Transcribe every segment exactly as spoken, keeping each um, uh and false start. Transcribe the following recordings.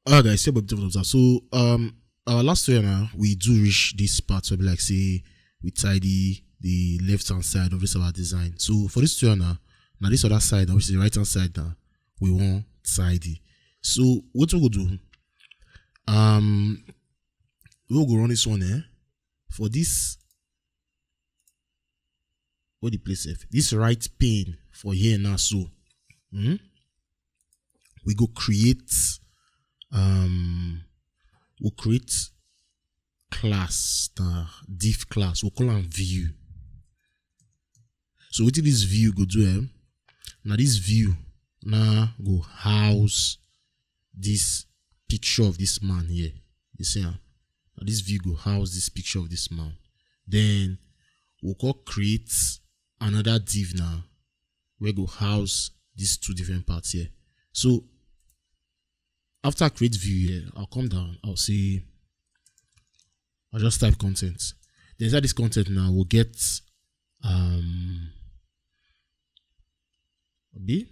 Alright, guys, so, so um our last tutorial now, we do reach this part where be like say we tidy the left hand side of this our design. So for this tutorial now, now this other side now, which is the right hand side now, we want tidy. So what we go do? Um, we go run this one, eh? For this, what the place, if this right pane for here now, so hmm? We go create, um we create class, the div class, we call am view. So wetin this view go do, eh? Now this view now go house this picture of this man here. You see am? Now this view go house this picture of this man. Then we go create another div now, where go house these two different parts here. So after I create view here, I'll come down, I'll say, I'll just type content. Then inside this content now, we'll get, um B.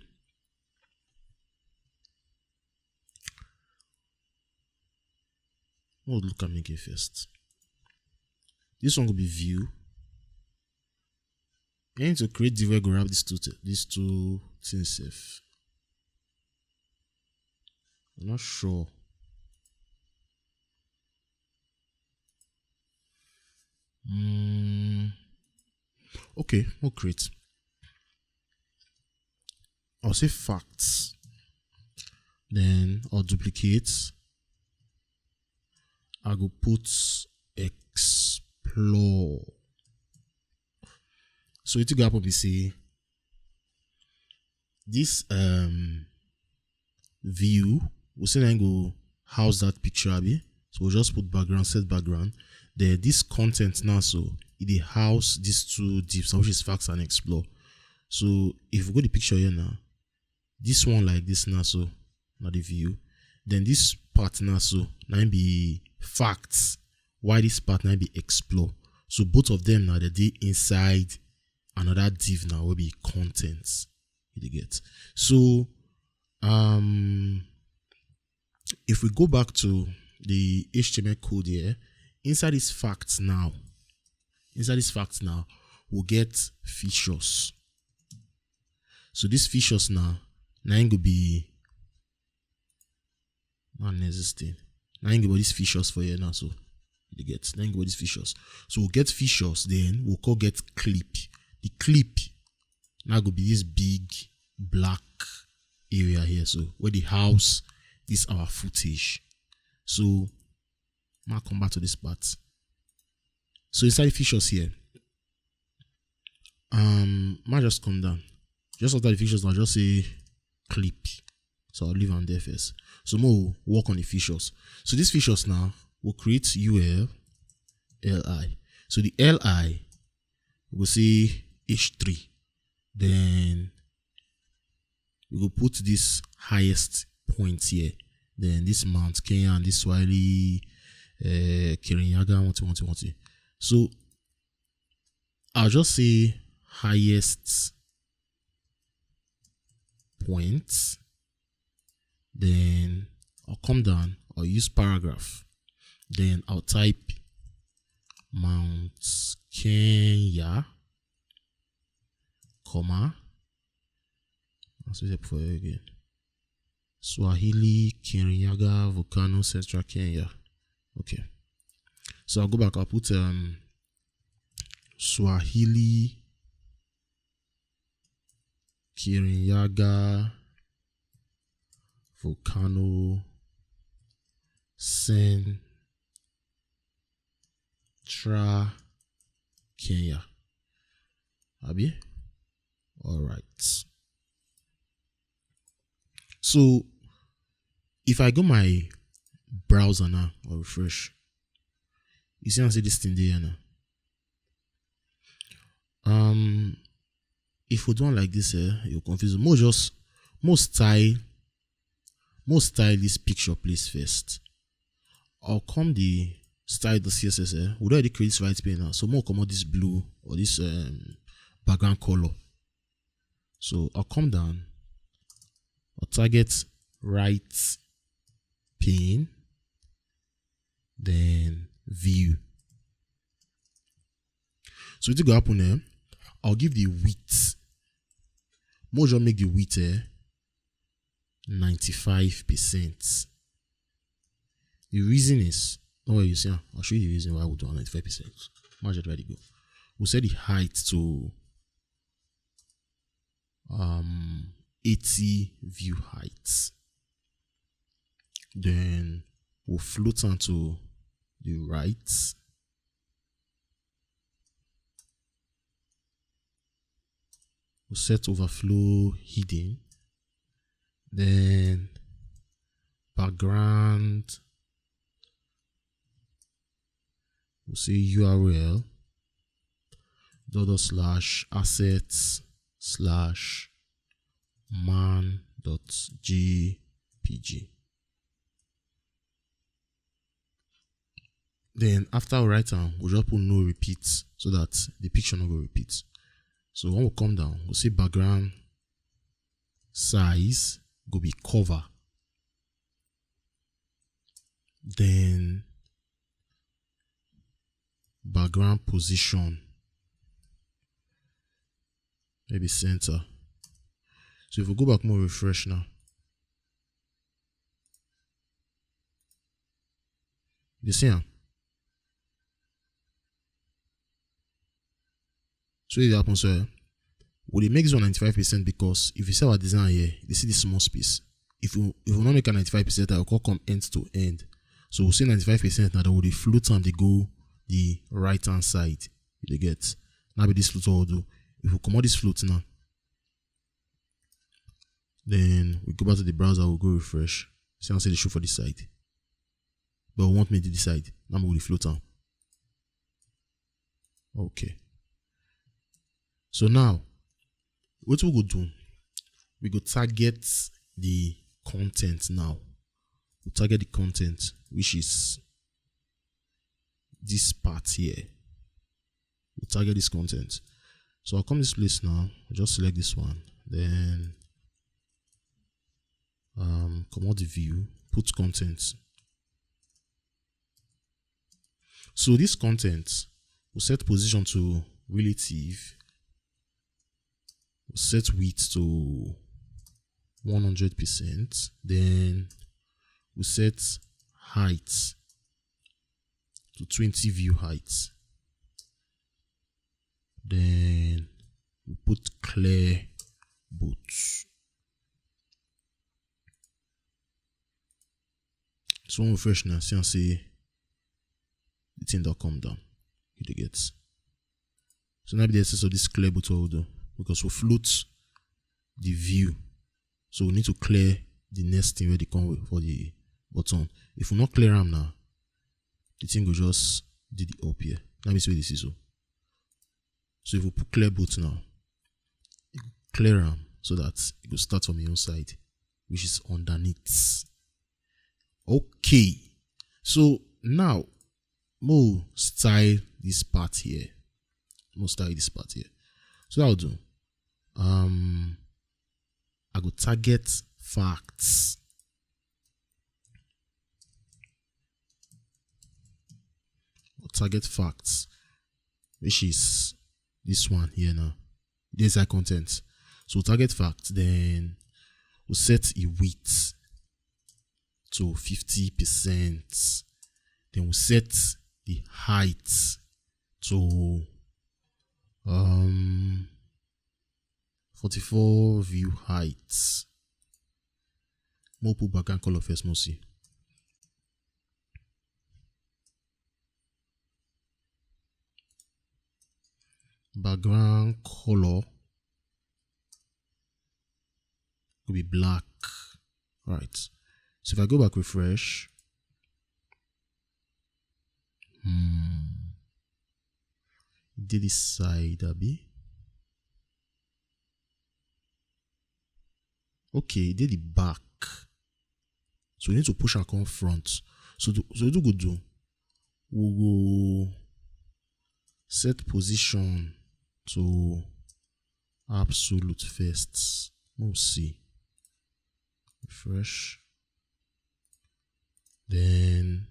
We'll look at me again first. This one will be view. I need to create the where go wrap these two, these two things safe. I'm not sure. Mm. Okay, we'll create. I'll say facts. Then I'll duplicate. I go put explore. So it go happen be say this, um view, we say na go house that picture, abi. So we'll just put background, set background. Then this content now, so it dey house these two divs, which is facts and explore. So if we go the picture here now, this one like this now, so now the view. Then this part now, so now be facts. Why this part now be explore? So both of them now they dey inside another div now will be content. You dey get? So um if we go back to the H T M L code here, inside this facts now, inside this facts now, we'll get features. So these features now, now it go be, man, there's this thing. Now it go be these features for here now. So you get, now it go be these features. So we'll get features, then we'll call get clip. The clip now go be this big black area here, so where the house this our footage. So now come back to this part. So inside the features here, um might just come down. Just after the features, I'll just say clip. So I'll leave am there first. So more work on the features. So these features now will create U L L I. So the L I, we go say H three. Then we go put this highest point here. Then this Mount Kenya and this Swahili, uh, Kirinyaga, what you want, what you. So I'll just say highest point. Then I'll come down, I'll use paragraph. Then I'll type Mount Kenya, comma, I'll say it for you again. Swahili Kirinyaga Volcano, Central Kenya. Okay. So I'll go back. I'll put, um, Swahili Kirinyaga Volcano, Central Kenya. Abi? All right. So if I go my browser now or refresh, you see, I see this thing there now. Um, if we do one like this, eh, you confuse. More just, more style, more style this picture place first. I'll come the style the C S S, eh? We already create this right pane now. So more come out this blue or this, um, background color. So I'll come down. I'll target right pane. view. So wetin go happen, eh? I'll give the width. Make we just make the width, eh, ninety-five percent. The reason is, no, you see, ah, I'll show you the reason why we do ninety-five percent. Imagine where they go. We set the height to, um, eighty view heights. Then we'll float onto the right. We'll set overflow hidden. Then background, we'll say U R L dot dot slash assets slash man dot J P G. Then after we write am, we just put no repeat so that the picture no go repeat. So when we come down, we say background size go be cover. Then background position, maybe center. So if we go back, more refresh now. You see am? So it happens, so, eh, we dey make this one ninety-five percent because if you see our design here, you see this small space. If you, if we no make am ninety-five percent, I go come end to end. So we say ninety-five percent now, then we dey float am, dey go the right hand side. You dey get? Now be this float all do. If we comot this float now, then we go back to the browser, we go refresh. See, I say the show for this side. But we want me to this side. Now we go dey float am. Okay. So now, what we go do? We go target the content now. We target the content, which is this part here. We target this content. So I'll come this place now. I'll just select this one. Then, um, comot the view, put content. So this content, we set position to relative, we set width to one hundred percent, then we set height to twenty view height. Then we put clear both. So when we refresh now, see and say the thing that come down. You dey get? So now be the essence of this clear both we do, because we float the view. So we need to clear the next thing where they come with for the button. If we not clear am now, the thing go just do the up here. Let me see what this is. So, so if we put clear both now, it go clear am so that it go start from the inside, which is underneath. Okay. So now, mo style this part here. Mo style this part here. So what I'll do, um, I go target facts. Target facts, which is this one here now. There's our content. So target facts, then we set a width to fifty percent. Then we set the height to, um, forty-four view height. Mo put background color first, mo see. Background color will be black. All right. So if I go back, refresh. Hmm. Did this side, Abby? Okay, did the back. So we need to push and come front. So do, so do go do. We go set position to absolute first. We'll see. Refresh. Then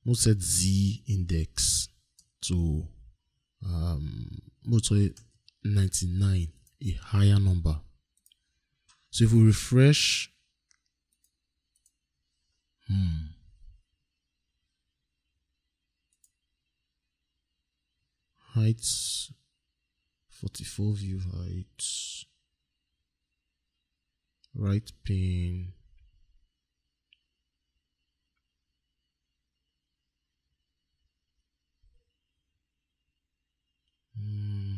We'll set Z index to um we'll say ninety-nine, a higher number. So if we refresh, hmm, height forty-four, view height, right pane. Hmm.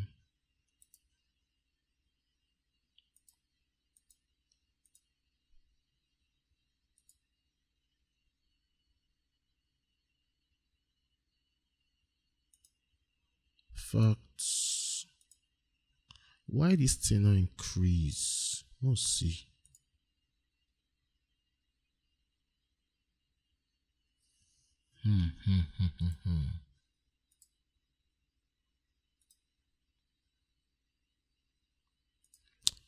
Facts. Why this thing not increase? Let's see. Hmm, hmm, hmm, hmm, hmm.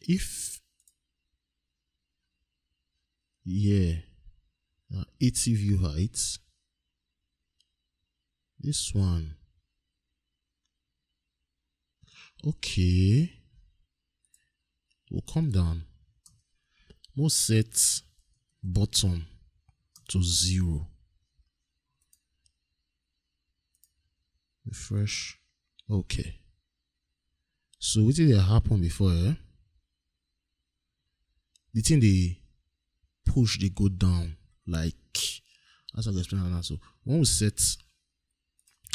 If, yeah, uh, eighty view height. This one. Okay. We'll come down. We'll set bottom to zero. Refresh. Okay. So what did happen before, eh? The thing they push, they go down. Like, as I explained now. So when we set,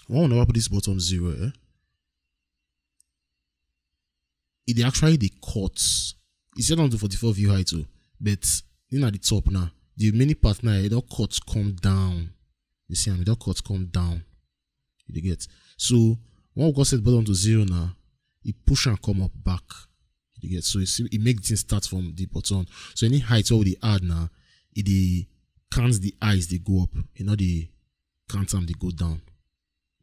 when we never put this bottom zero, eh? It dey actually dey cut. It's set down to forty-four view height too, but then at the top now, the many part now, it all cuts come down. You see, and it all cuts come down. You dey get? So when we go set bottom to zero now, it push and come up back. You dey get? So you see, it make things start from the bottom. So any height we dey add now, it dey count the eyes they go up. You know, they count them, they go down.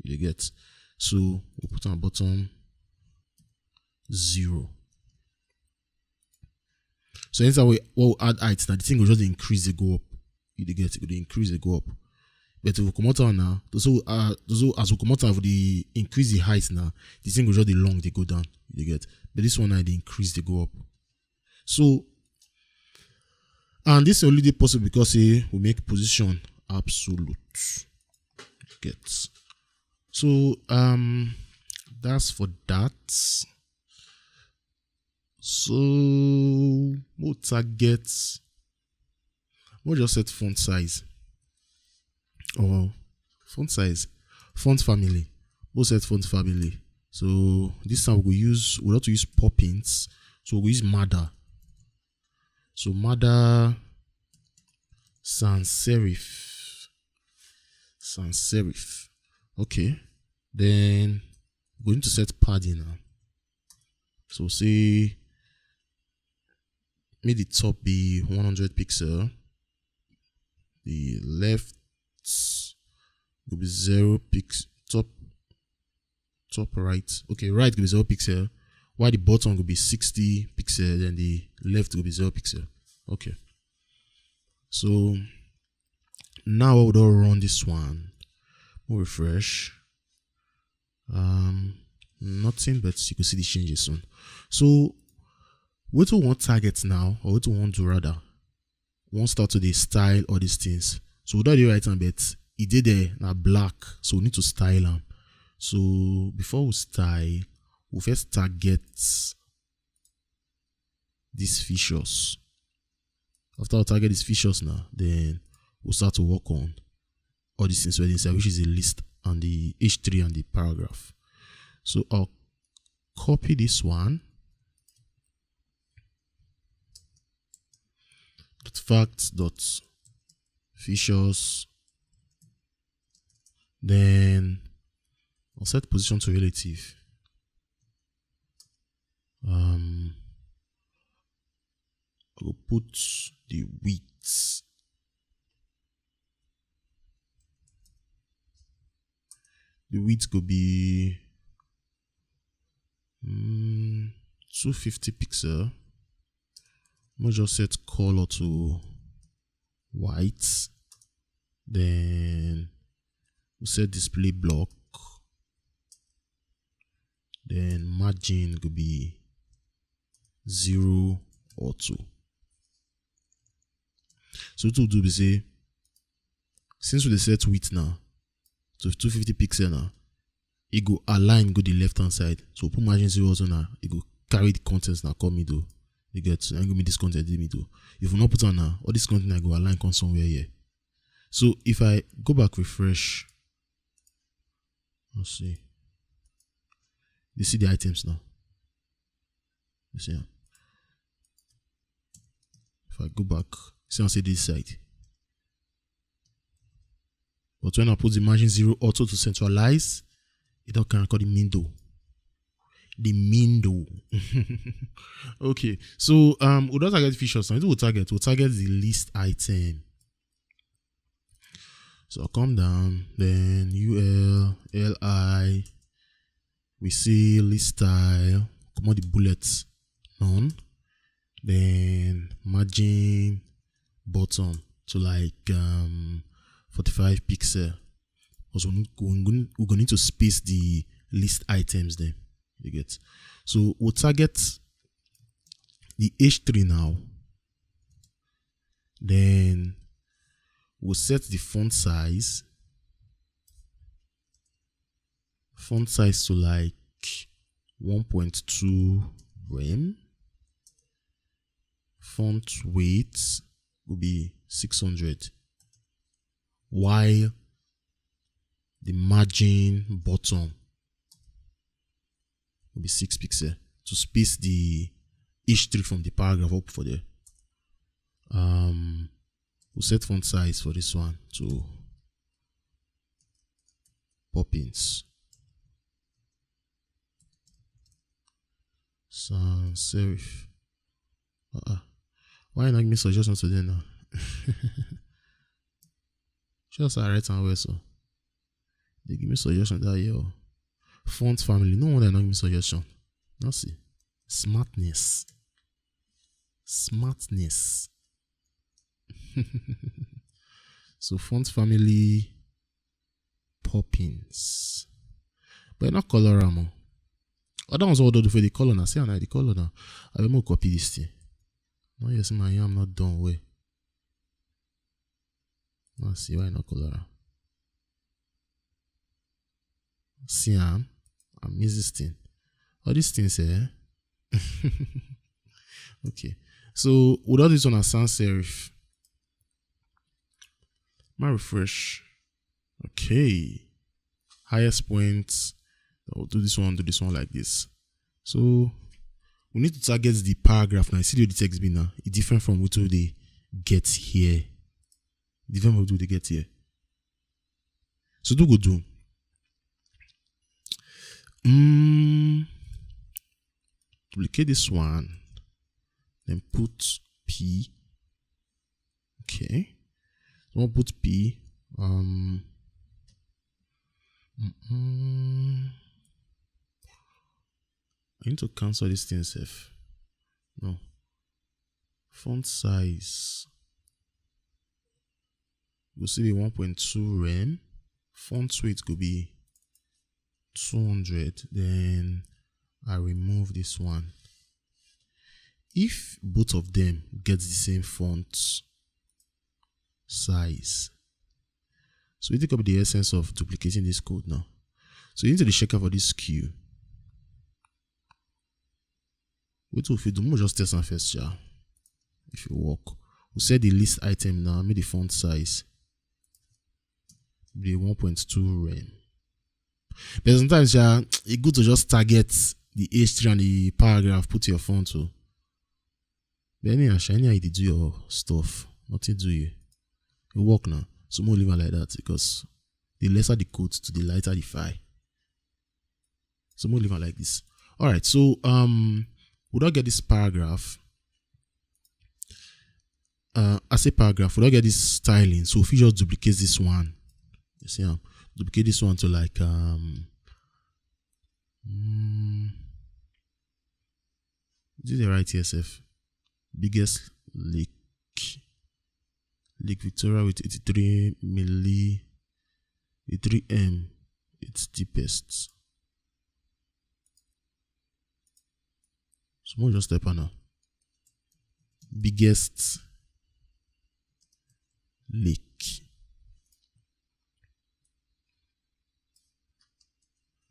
You dey get? So we put on bottom zero. So anytime we, we add height now, the thing will just increase, they go up. You dey get? It will increase, they go up. But if we come out now, those who, uh, those who, as we come out, we dey increase the height now, the thing will just dey long, they go down. You dey get? But this one now, they increase, they go up. So, and this only dey possible because, eh, we make position absolute. Get? So, um, that's for that. So, we'll target, we'll just set font size. Or font size, font family. We'll set font family. So this time we go use, we want to use Poppins. So we go use Mada. So Mada sans serif. Sans serif. Okay. Then we're going to set padding now. So say, make the top be one hundred pixel. The left will be zero pix-, top, top right. Okay, right will be zero pixel. While the bottom will be sixty pixel, then the left will be zero pixel. Okay. So now I would all run this one. We'll refresh. Um, nothing, but you can see the changes soon. So what we want target now, or what we want to rather, we want start to dey style all these things. So we don dey write am, but e dey there na black, so we need to style am. So before we style, we first target these features. After we target these features now, then we'll start to work on all these things wey dey inside, which is the list and the H three and the paragraph. So I'll copy this one. Dot facts dot features. Then I'll set position to relative. Um, I go put the width. The width go be, mm, two fifty pixel. I'll just set color to white. Then We set display block. Then margin go be zero or two. So what we do be say, since we dey set width now to two fifty pixel now, e go align go the left hand side. So put margin zero also now, e go carry the contents now come middle. You get, and go be this content in the middle. If we not put on now, all this content I go align come somewhere here. So if I go back, refresh, let's see. You see the items now. You see am? If I go back, see am say this side. But when I put the margin zero auto to centralize, it don't can call the middle. The middle. Okay, so um, we don't target features now. We'll target, we'll target the list item. So I'll come down, then U L, L I, we see list style, come on the bullets, none, then margin bottom to like um forty-five pixel. Because we need, we need, we're going to space the list items then. You get? So we'll target the H three now. Then we'll set the font size. Font size to like one point two rem. Font weight will be six hundred, while the margin bottom will be six pixel to space the H three from the paragraph up for there. Um, we'll set font size for this one to Poppins. Sans serif. Uh-uh. Why not give me suggestions today now? Just I write and well so. They give me suggestion that year. Font family. No wonder I not give me suggestion. Now see. Smartness. Smartness. So font family Poppins. But not color am. Other ones all do for the color now. See, I the color now. I will copy this thing. No, yes, my yam not done way. Let's see why not color am. See am. I miss this thing. All these things, eh? Okay. So without this one, a sans serif. My refresh. Okay. Highest point. I'll do this one, do this one like this. So we need to target the paragraph now. You see the text be now. It's different from what they get here. Different from what they get here. So do go do. Mm, duplicate this one. Then put P. Okay. So I'll put P. Um, mm-mm. I need to cancel this thing safe. No. Font size. We'll see the one point two rem. Font weight could be two hundred. Then I remove this one. If both of them get the same font size, so you think of the essence of duplicating this code now. So you need to the checker for this queue. Wait, if you do more, just test and first, yeah. If you work, we set the list item now, make the font size be one point two rem. But sometimes, yeah, it's good to just target the H three and the paragraph, put your font to. But anyhow, sha, anyhow you dey do your stuff, nothing do you. You work now, so more leave am like that because the lesser the code to the lighter the file. So more leave am like this. All right, so um, we don't get this paragraph. Uh, I say paragraph. We don't get this styling, so if you just duplicate this one, you see, um, duplicate this one to like um, mm, this is the right T S F. Biggest leak. Lake Victoria with eighty-three milli. The three M, it's deepest. So we'll just type on now. Biggest lake.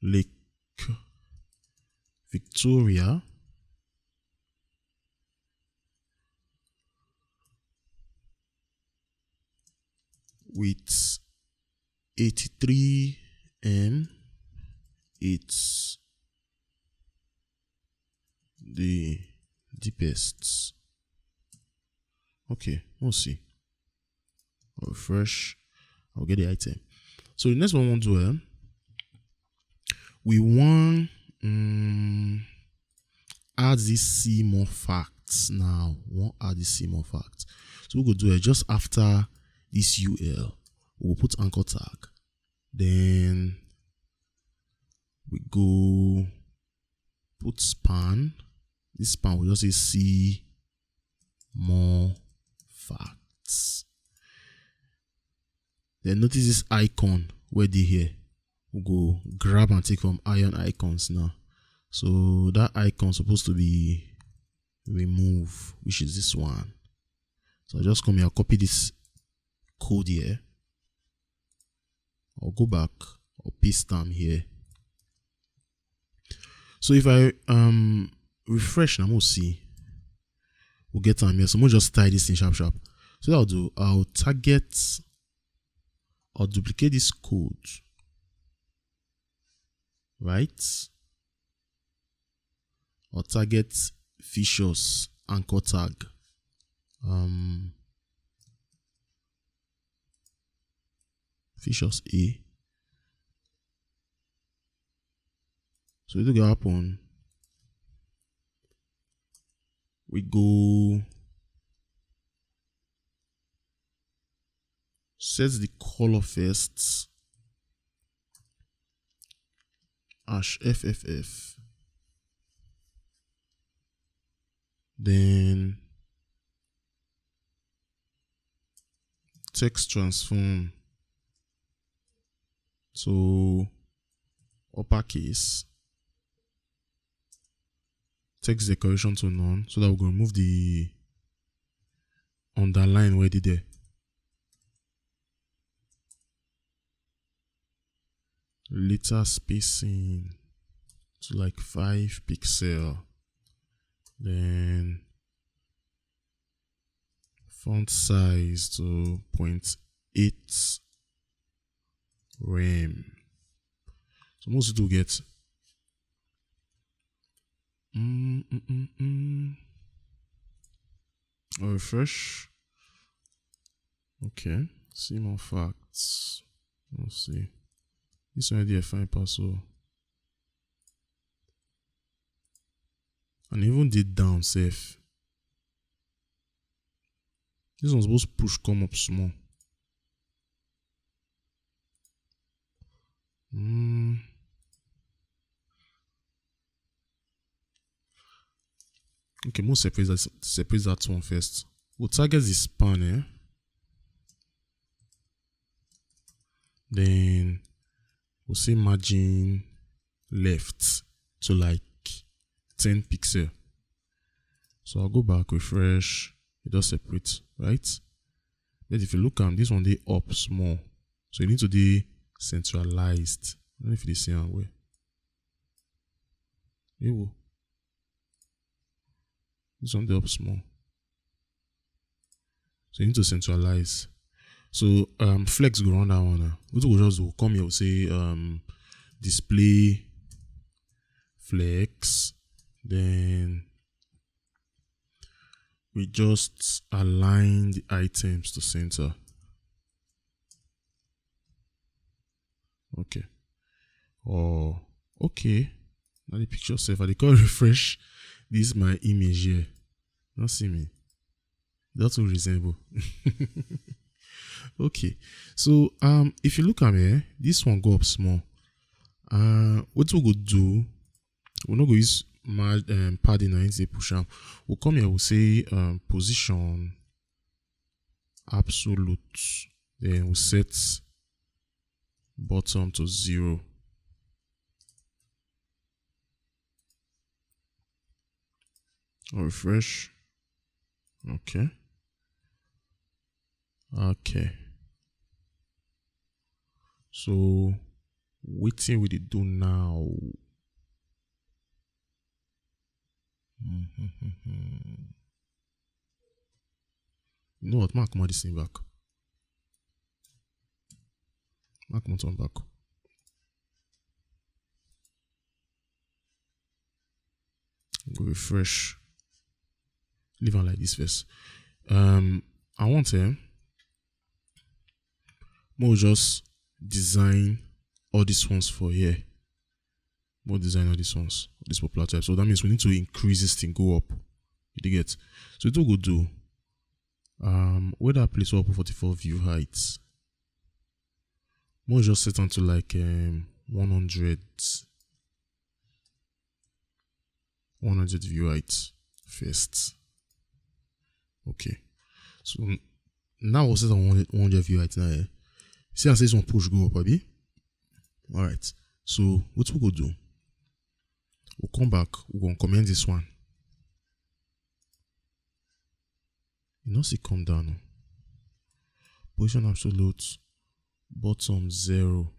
Lake Victoria with eighty-three M. It's the deepest. Okay, we'll see. I'll refresh. I'll get the item. So the next one we want to do, eh, we want um, add this see more facts now. We want add this see more facts. So we go do it just after this U L. We'll put anchor tag. Then we go put span. This span will just say see more facts. Then notice this icon where they here. We go grab and take from iron icons now. So that icon supposed to be remove, which is this one. So I just come here, copy this code here. I'll go back, I'll paste them here. So if I um refresh now, we'll see. We'll get them here. So we'll just tie this in sharp sharp. So what I'll do, I'll target, I'll duplicate this code, right? I'll target features anchor tag. Um, features A. So it will happen. We go set the color first. Hash F F F. Then text transform to uppercase. Text decoration to none, so that we go remove the underline where it dey there. Letter spacing to like five pixel. Then font size to point eight rem. So most people get. Mm, mm, mm, mm. I'll refresh. Okay, see more facts. Let's see. This one dey fine pass so. And even dey down sef. This one suppose push come up small. Mm. Okay, we'll separate that, separate that one first. We'll target the span, eh? Then we'll say margin left to like ten pixel. So I'll go back, refresh, it does separate, right? But if you look at this one, dey up small. So you need to be centralized. I don't know if you see am well. Ewo. This one dey up small. So you need to centralize. So um, flex go run that one now. Wetin we go just do, come here, we say um, display flex, then we just align the items to center. Okay. Oh, okay. Now the picture sef, I dey come refresh this my image here. Not see me. That will resemble. Okay. So um, if you look at me, eh, this one go up small. Uh, what we go do? We no go use mar- um, padding or anything push am. We'll come here. We'll say um, position absolute. Then we'll set bottom to zero. Refresh. Okay. Okay. So wetin we dey do now? You know what? Make I comot this thing back. Make I comot am back. Go refresh. Leave am like this first. Um, I want, eh, make we just design all these ones for here. Make we design all these ones, this popular type. So that means we need to increase this thing, go up. You dey get? So wetin we go do? Um, where that place wey I put forty-four view height? Make we just set am to, like, um, one hundred, one hundred view height first. Okay. So n-, now we set am one hundred, one hundred view height now, eh? See as this one push go up, abi? All right. So wetin we go do? We come back, we go comment this one. You know, see, come down. Oh. Position absolute, bottom zero.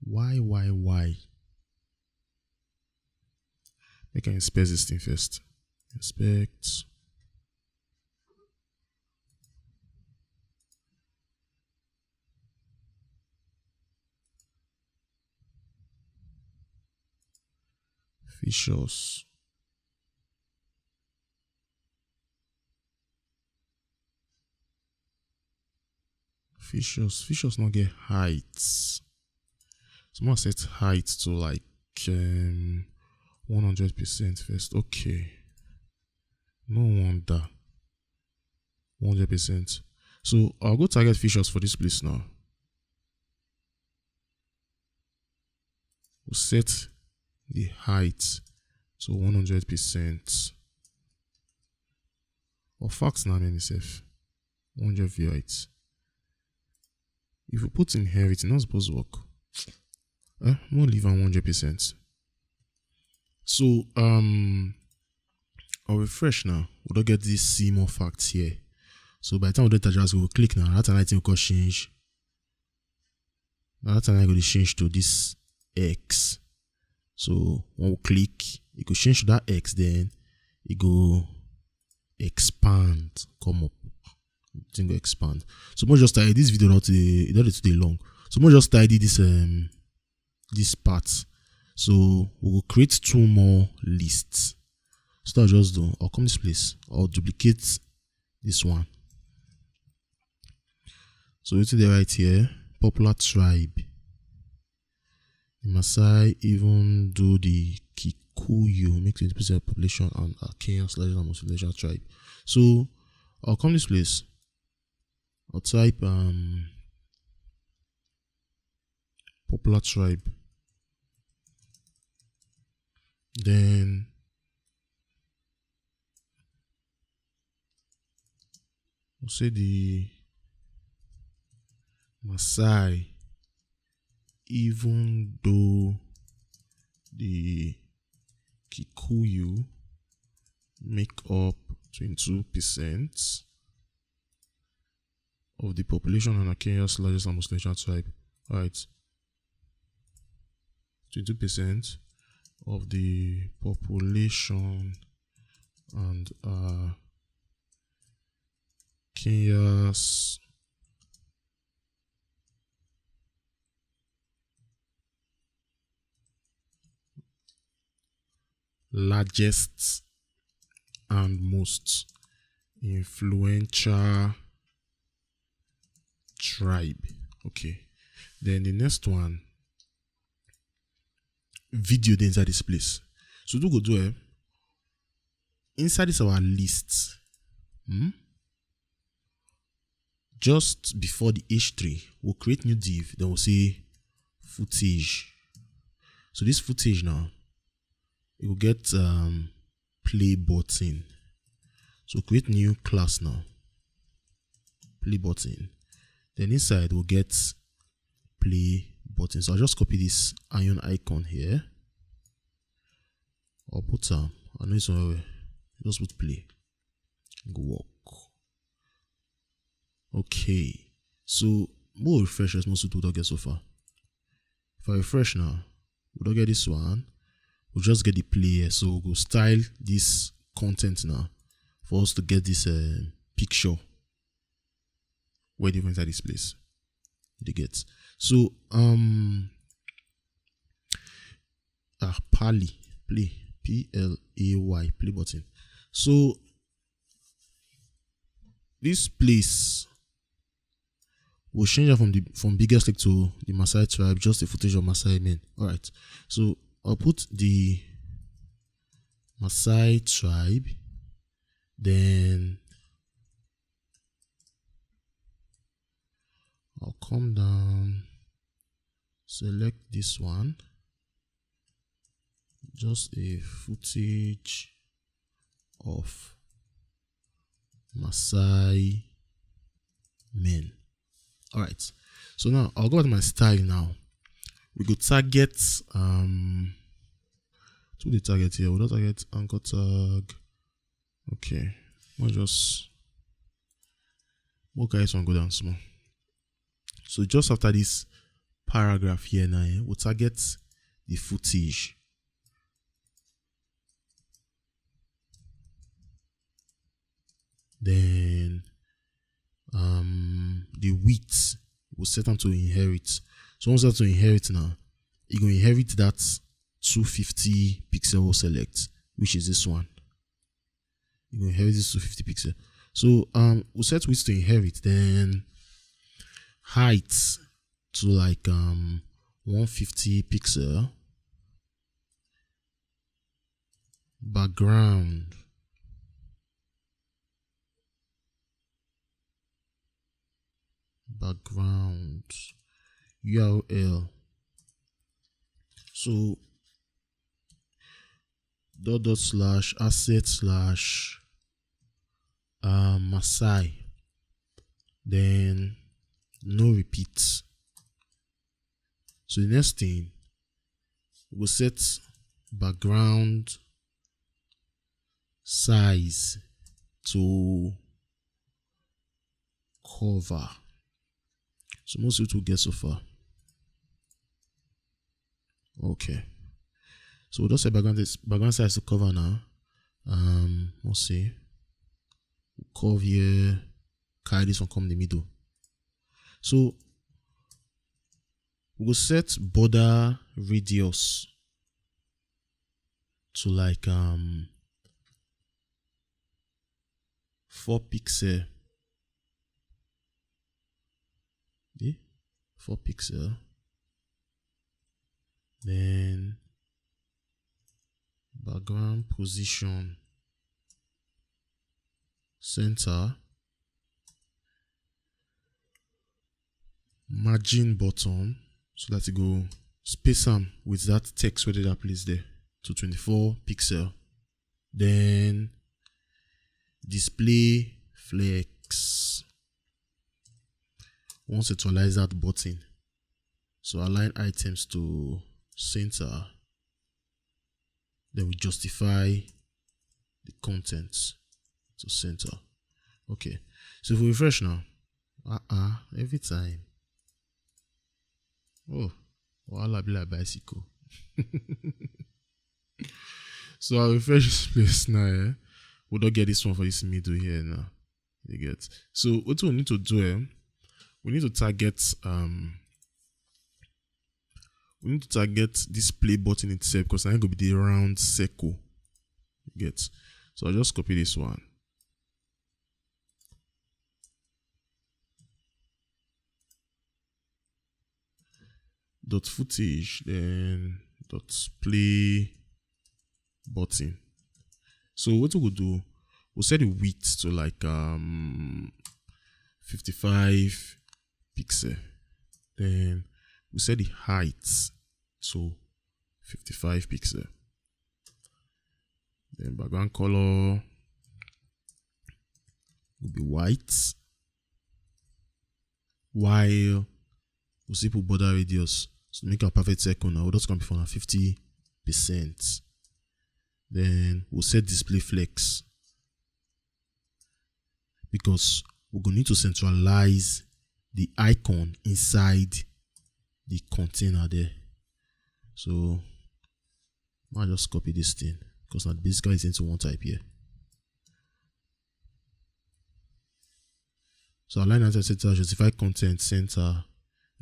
Why, why, why? Make I inspect this thing first. Inspect. Features. Features. Features no get height. So I set height to, like, um, one hundred percent first. Okay. No wonder. One hundred percent. So I'll go target features for this place now. We'll set the height to one hundred percent. Or fact now, many safe. One hundred view height. If you put in here, it's not supposed to work. Eh, we'll leave am one hundred percent. So, um, I'll refresh now. We don't get these see more facts here. So by the time we do that, just go click now. That's another thing we call change. Now that's another go change to this X. So when we click, it go change to that X, then it go expand, come up. Thing go expand. So make we just tidy this video, not today, it not today long. So make we just tidy this, um, this part. So we will create two more lists. So I'll just do, I'll come this place, I'll duplicate this one. So wetin dey right here, popular tribe. The Maasai, even though the Kikuyu make twenty percent of population and are Kenya's largest and most influential tribe. So I'll come this place. I'll type, um, popular tribe. Then we'll say the Maasai, even though the Kikuyu make up twenty-two percent of the population and are Kenya's largest and most influential tribe. All right. Twenty-two percent of the population and are Kenya's largest and most influential tribe. Okay. Then the next one, video dey inside this place. So wetin we go do, eh? Inside this our list, hmm? Just before the H three, we'll create new div, then we'll say footage. So this footage now, it will get, um, play button. So create new class now. Play button. Then inside we'll get play button. So I'll just copy this iron icon here. I'll put um I know it's somewhere. Just put play. Go work. Okay. So more refresh as most people don't get so far. If I refresh now, we don't get this one. We'll just get the play here. So we'll style this content now for us to get this uh, picture where they inside this place. You get so um ah Pally play P L A Y play button. So this place we'll change it from the from biggest lake to the Maasai tribe, just the footage of Maasai men. All right. So I'll put the Maasai tribe, then I'll come down, select this one, just a footage of Maasai men. All right. So now I'll go back to my style now. We go target um to the target here. We'll target anchor tag. Okay. We'll just we'll guys one go down small. So just after this paragraph here now, eh, we'll target the footage. Then um the width will set them to inherit. So once that to inherit now, you go inherit that two fifty pixel select, which is this one. You go inherit this two fifty pixel. So um we'll set width to inherit, then height to like um one fifty pixel, background background U R L. So dot dot slash asset slash uh, Maasai, then no repeat. So the next thing, we'll set background size to cover. So most people get so far. Okay. So we'll just say background is background size to cover now. Um, let's see. Curve here, carry this one come in the middle. So we'll set border radius to like um four pixel. Eh? Four pixel. Then background position, center, margin button, so that you go space them with that text where that place there to twenty-four pixel. Then display flex. Once it realize that button, so align items to center. Then we justify the content to center. Okay, so if we refresh now, uh uh every time. Oh, wahala be like bicycle. So I'll refresh this place now. Eh? We don't get this one for this middle here now. You get so what we need to do? Eh? We need to target um we need to target this play button itself because I go be the round circle. You get so I'll just copy this one. Dot footage, then dot play button. So what we go do, we'll set the width to like um fifty-five pixel. Then we set the height to fifty-five pixel. Then background color will be white, while We'll see put border radius. So make a perfect circle now. We'll just come before now fifty percent. Then we'll set display flex, because we're going to need to centralize the icon inside the container there. So I'll just copy this thing because now basically it's into one type here. So align as center, justify content center.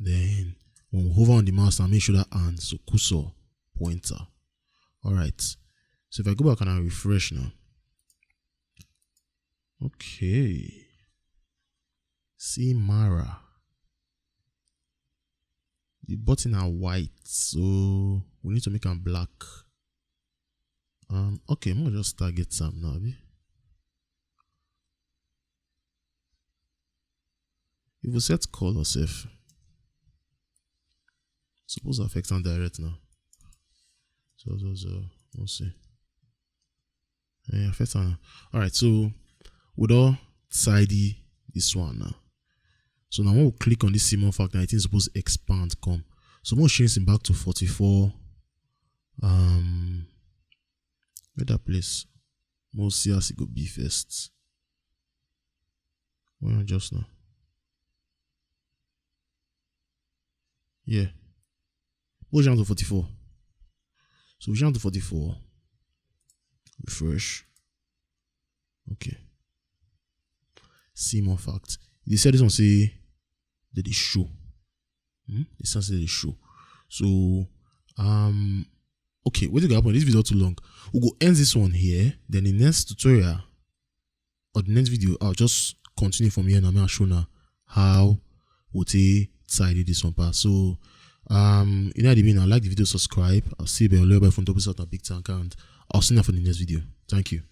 Then when we hover on the mouse and make sure that and so cursor pointer. All right. So if I go back and I refresh now. Okay. See Mara. The button are white, so we need to make them black. Um, okay, I'm gonna just target some now. Abi? If we set color safe, suppose affect and direct now. So, so, so, we'll see. Yeah, first one. All right, so we don't tidy this one now. So now when we click on this C M O N factor, I think it's supposed to expand come. So we'll change it back to forty-four. Um, where that place? We'll see as it go be first. Well, just now. Yeah. We'll jump to forty-four. So we jump to forty-four. Refresh. Okay. C M O N fact. They said this one say that they show. Hmm? They say they show. So um okay, what is gonna happen? This video too long. We'll go end this one here. Then the next tutorial or the next video, I'll just continue from here and I'll show now how we take tidy this one pass. So um you know what I mean? I like the video, subscribe. I'll see you by from Double South and Big Tank, and I'll see you for the next video. Thank you.